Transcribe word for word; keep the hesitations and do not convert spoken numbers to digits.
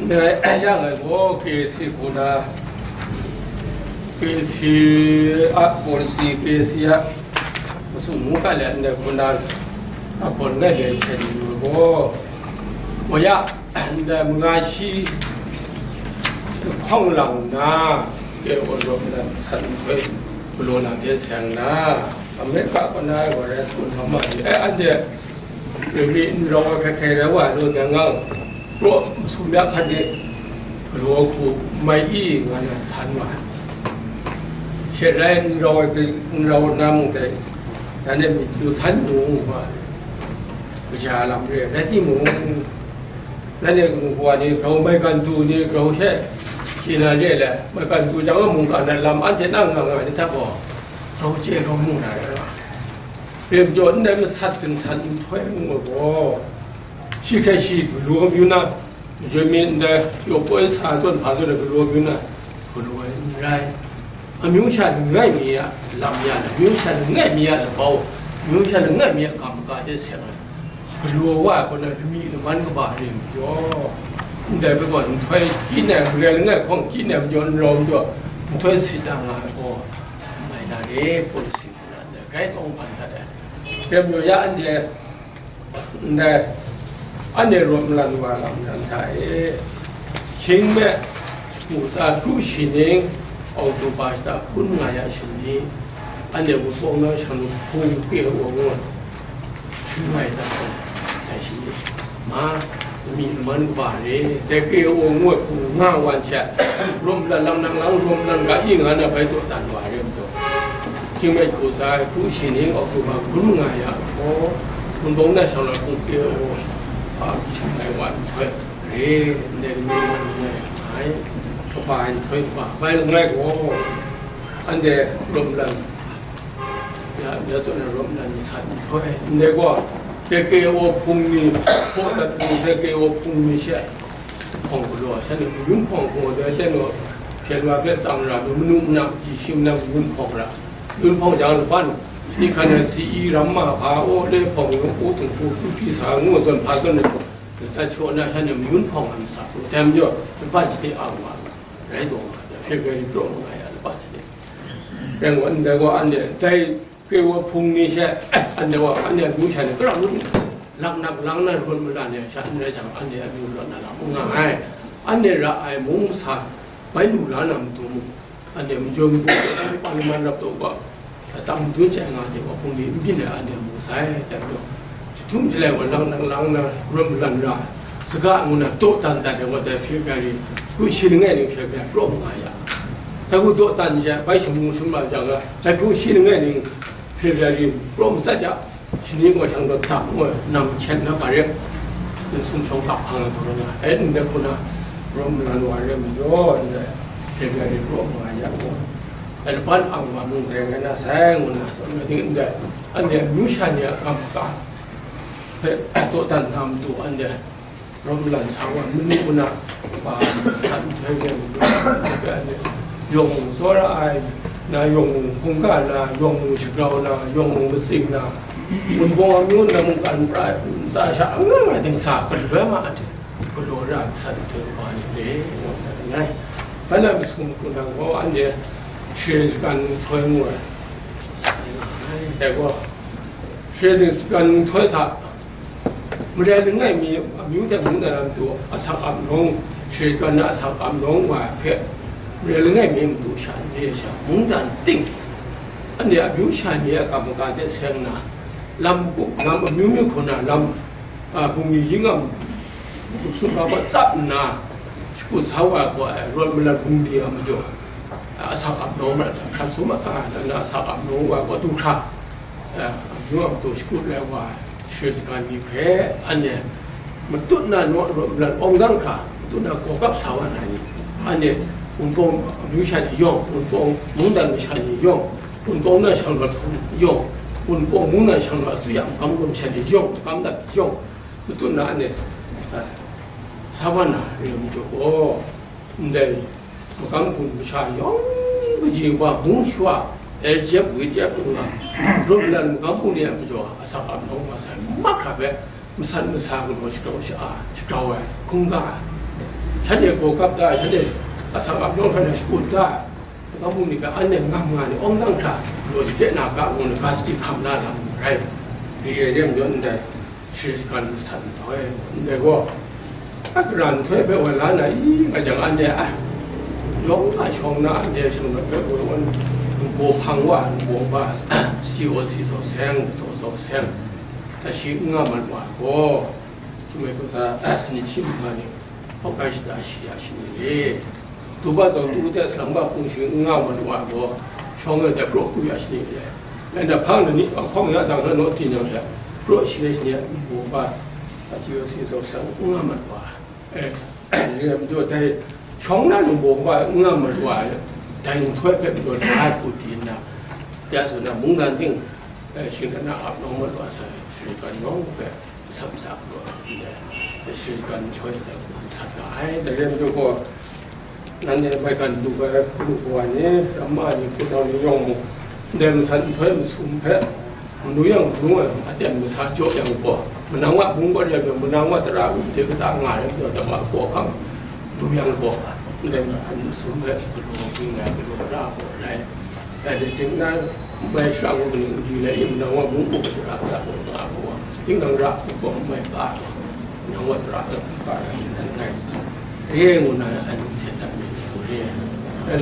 Ndai yang ai gaw K A C hku na, K A C a policy, K A C a masum mungkan le ndai hku na a gawn ngai de hten yu ai gaw, wa ya, ndai manga shi hpawng lang nna, K O rawt na san nhtoi galaw na hte seng na, Amerika kaw na ai wa rai sut hkam ma ni, eh, anhte Myi n rau ai hkrai hkrai rai wa ai law, dai nga, praw masum ya hkan de galaw hku mai i nga na san wa ai. She rai n rau ai, n rau na mung dai, dan e myit yu san yu wa ai. Kaja lam re ai, rai timung, nanhte kawa ni grau maigan du ni grau she shi na re le, maigan du jang a mungkan ai lam anhte na nga nga ni hta gaw, grau chye grau mu na re ai. Rem jaw ndai masat ginsan nhtoi ngu ai gaw, shi hkrai shi galaw yu na, majaw mi ndai, yaw poi sa zawn hpa zawn ai galaw yu na, galaw ai n rai. Amyu sha langai mi a lam ya na, amyu sha langai mi a labau, amyu sha langai mi a kam ga de seng ai. Galaw wa ai kaw na lami laman kaba re majaw, ndai bai gaw nhtoi kyi na ai, marai langai hkawng kyi na ai majaw, n rau majaw, nhtoi sit da nga ai gaw, mai na re, policy hku na ndai grai tawng hpan dat ai. Rem jaw ya anhte, ndai, anhte rawt malan wa lam nan hta e, hkying me, shagu tsa kru shi ning, Oktoba shata hkun nga ya shing ni, anhte Wunpawng na shang lu hpung ke wa ngu ai, hpung ngai dat ai, dai shing ni, ma, mi laman kaba re, dai ke wa ngu ai hpung nga wan sha, rawt malan lang nang lang, rawt malan ga i nga na bai dawdan wa re majaw. Hkying me hku tsa ai hku shi ning Oktoba hkun nga ya gaw, Wunpawng na shang la hkung kye u, a, hpyi shangai wa nhtoi re, ndai ni man nga ya ai, kaba ai nhtoi kaba bai langai gaw, anhte rawt malan, ya, ya zawn ai rawt malan masat nhtoi, ndai gaw, K K O hpung ni, hpaw dat hpung, K K O hpung ni she, hpawng galaw, shanhte mayun hpawng hpawng de, shanhte hpyen wa hpe tsang ra, manu manam ji shi manam mayun hpawng ra, mayun hpawng jang laban, ni hkan rai si i ram ma hpa, o le hpawng yawng, o tung hku, hku hpyi sa, ngu zawn hpa zawn, tat shaw na, shanhte mayun hpawng ai masat hku, dai majaw, laban shade ang wa, rai taw nga, hpyen hpyen praw nga ya, laban shade. Rai ngut ndai gaw, anhte dai K O hpung ni she, anhte wa, anhte amyu sha ni, kara ngut, laknak lang na rawt malan ai sha n rai jang, anhte amyu rawt na lam n nga ai. Anhte ra ai mung masa bai lu la na matu mung, anhte majaw matu, Parliament rap taw ga, tang madun chye nga hte wa, hpung ni n byin ai anhte mu sai, dai majaw, jahtum jalai wa, laknak lang na rawt malan ra, saga ngu na dawdan dat ai wa, dai hpye bya ri, hku shi langai ning hpye bya praw nga ya. Dai hku dawdan jang, bai shamu sum la jang, dai hku shi langai ning hpye bya ri praw matsat ya. Shani gaw shang taw dap ngu ai, nam hkyen na hpa ring, n sumshawng hkap hpang ai hku rai nga ai, ndai hku na, rawt malan wa re majaw, ndai hpye bya ri praw nga ya gaw, ai laban ang wa mung dai rai na sai, ngu na, tsun ai ting ndai, anhte amyu sha ni a kam ka hpe dawdan na matu, anhte rawt malan sa wa, manu na, ba, san nhtoi re, anhte yawng mung tsawra ai, na yawng mung hkungga na, yawng mung shagrau na, yawng mung matsing na, Wunpawng amyu na mungkan pra ai, ntsa sha angang ai dingsa, galoi ma anhte galaw ra ai, san nhtoi kaba ni le, yawng na langai. Bai na masum hku na gaw, anhte share shagan nhtoi ngu ai, dai gaw, share shagan nhtoi hta, Marai langai mi amyu hte mung na lam tu asak ap nawng, share shagan na asak ap nawng wa hpe, marai langai mi matu sha n re ai sha, mungdan ting, anhte amyu sha ni a kam maga hte seng na, lam, lam amyu myu hku na lam, a, bungli yingam, gup sumhpa hpa tsap nna, shakut sa wa ai gaw, rawt malat bungli a majaw, a, asak ap nawng ma, hkrat sum a, a, dan na asak ap nawng wa ai gaw, du hkra, a, amyu a matu shakut lai wa ai share shagan ni hpe, anhte matut na naw rawt malat awng gang hkra, matut na gawgap sa wa na ni, anhte Wunpawng amyu sha ni yawng, Wunpawng mungdan masha ni yawng, Wunpawng na shang rawt hku yawng, Wunpawng mungdan shang rawt asuya makam gawm sha ni yawng, makam dat yawng, matut na anhte, a, sa wa na re ai majaw gaw, ndai makam hpung masha yawng kaji wa mung shawa, L J F, V J F ngu na, rawt malat makam hpung ni a majaw asak ap nawng wa sai, mahkra hpe masat masa galaw shagrau sha-, shagrau ai, hkungga ai, Shanhte gaw kap da, shanhte asak ap yawng hkra na shakut da, Kamu ni ga anhte ngam nga ni awng dang hkra, law shi de na ga ngu ni ga sadi hkam na lam rai. Ri e rem yawn ndai, shi kan masat nhtoi, ndai gaw, a gara nhtoi hpe wa la na i, nga jang anhte a, yawng a shawng na anhte shang na hpe woi wan, npo hpang wa, npo ba, G O C zaw seng, daw zaw seng, ta shi n nga mat wa gaw, hkrum ai hkrum sa, sanit shi ma ni, hkawk ga shada shi ya shi ni le. Tu ba zawn tu de salang ba hpung shi n nga ma lu ai gaw, shawng e dap raw hku ya shi ni le. Ngai na hpang na ni, ahkawng ya dang na naw tin yang ya, raw shi ya shi ni, npo ba, a ji si zaw sang n nga ma lu ai. E, rem jaw dai, shawng na npo ba n nga ma lu ai, dai nhtoi hpe majaw na ai hku di nna, ya tsun na mungdan ting, e, shingran na ap nawng ma lu ai sa, shingran nawng hpe, Sam sa lu ai, shinggan hkoi hte sat nga ai, dai rai nme gaw, nanhte maigan lu ai hkru wa ni, ramma ni, hpunau ni yawng mung, ndai masat nhtoi masum hpe, manu yang manu a aten masa jaw yang gaw, manang wa bungkawt yang gaw, manang wa tara u hte kata nga ai, dai wa hkawhkam lu yang gaw, ndai masat masum hpe, galaw ging ai, galaw ra gaw ai. Dai ting nan, bai shang u ni, di lai yin nang wa mung u sara sa ko nga ko wa. Ting nang ra ko ko mai ba. Nang wa sara sa ba. Ye ngu na an che ta mi ko ye. Na